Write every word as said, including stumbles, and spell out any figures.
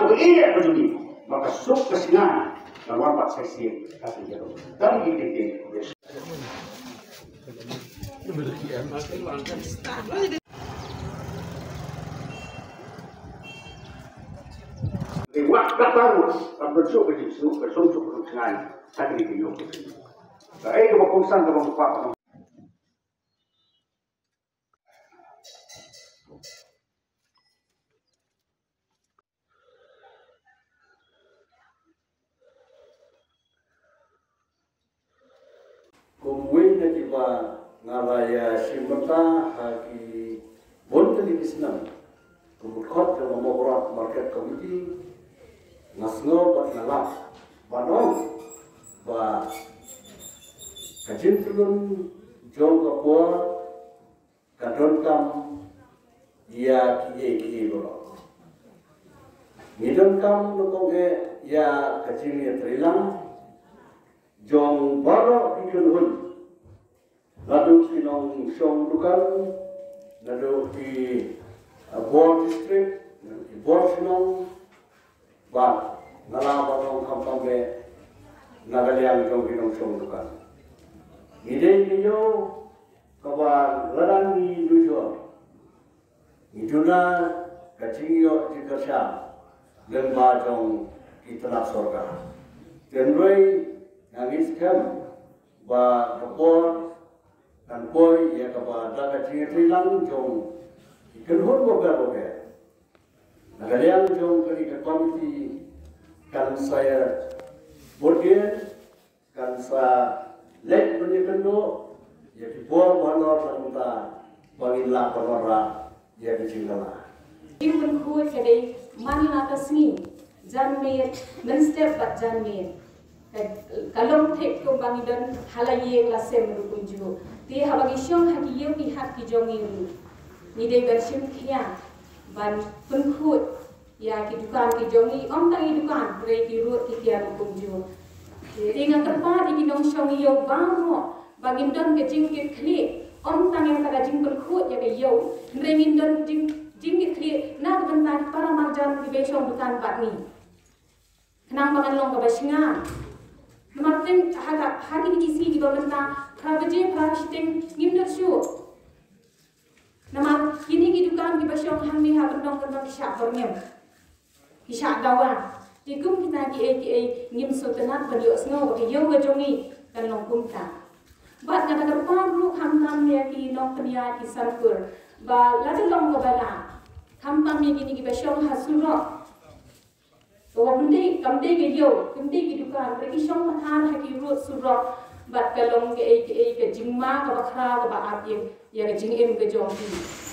Ka ïa ka jong ngi ba ka suk ka sngi ka wan pat sa shisien ka shisien. Tang ïa ka ïa. Te wah ka baru ka bersuk ka jisu ka suk suk ka sngi. Ka dei ka ïa ka. Ka ai ka ba kongsan ka ba ngpa. Kum uwei na kiba nga la ïa shim bynta ha ki bun tylli ki snem kum u dkhot jong ka Mawkyrwat Market Committee, nga sngew bad nga lap ban ong ba ka jingtylli jong ka por ka donkam ïa kiei kiei baroh. Ngi donkam nyngkong eh ïa ka jingïatreilang jong baroh ki kynhun, naduh ki nongshong dukan, naduh ki, eh, bor district, naduh ki bor shnong, bad nga la ba nong khamtam eh na ka liang jong ki nongshong dukan. Ngi dei ki ïew kaba lada ngi nujor ngi duna ka jingïoh jingkyrshan lyngba jong ki tnat sorkar. Hynrei nga ngeit skhem ba ka por kan poi ïa kaba da ka jingïatreilang jong ki kynhun baroh baroh. Na ka liang jong kane ka komiti kan sa ïa bud ïa kan sa leit ban ïakynduh ïa ki bor ba halor na ka bynta ba ngin lah ban wanrah ïa ki jingkylla. Jingpynkhuid ka dei man la ka sngi, janmiet, mynstep bad janmiet. Ka, ka long thik kumba ngi don ha la ïing la sem ruh kumjuh. Te haba ngi shong ha ki ïew ki hat ki jong ngi ruh, ngi dei ban shim khia ban pynkhuid ïa ki dukan ki jong ngi, ym tang ïa ki dukan, hynrei ki rud ki tiar ruh kumjuh. Te nga kyrpad ïa ki nongshong ïew baroh ba ngin don ka jingkitkhlieh, ym tang ïa kata ka jingpynkhuid ïa ka ïew, hynrei ngin don jing, jingkitkhlieh na ka bynta ki para marjan kiba shong dukan bad ngi. Khnang ba ngan long kaba shngain. Namar teng ha ka, ha kine ki sngi kiba mynta, phra baje, phra shiteng ngim nud shuh. Namar kine ki dukan kiba shong hangne ha kyndong kyndong ki shah bor ngem, ki shah dawa. Te kum kita kiei kiei ngim sngewtynnat ban ïohsngew ba ka ïew ka jong ngi kan long kumta. Bad nga da kyrpad ruh khamtam ïa ki nongpynïaid ki sanpur ba lada long kaba lah, khamtam ïa kine kiba shong ha surok, kaba ym dei, kam dei ka ïew, kam dei ki dukan, hynrei ki shong pathar ha ki rud surok, bad ka long kaei kaei ka jingma kaba khraw kaba ap ïa, ïa ka jingim ka jong ki.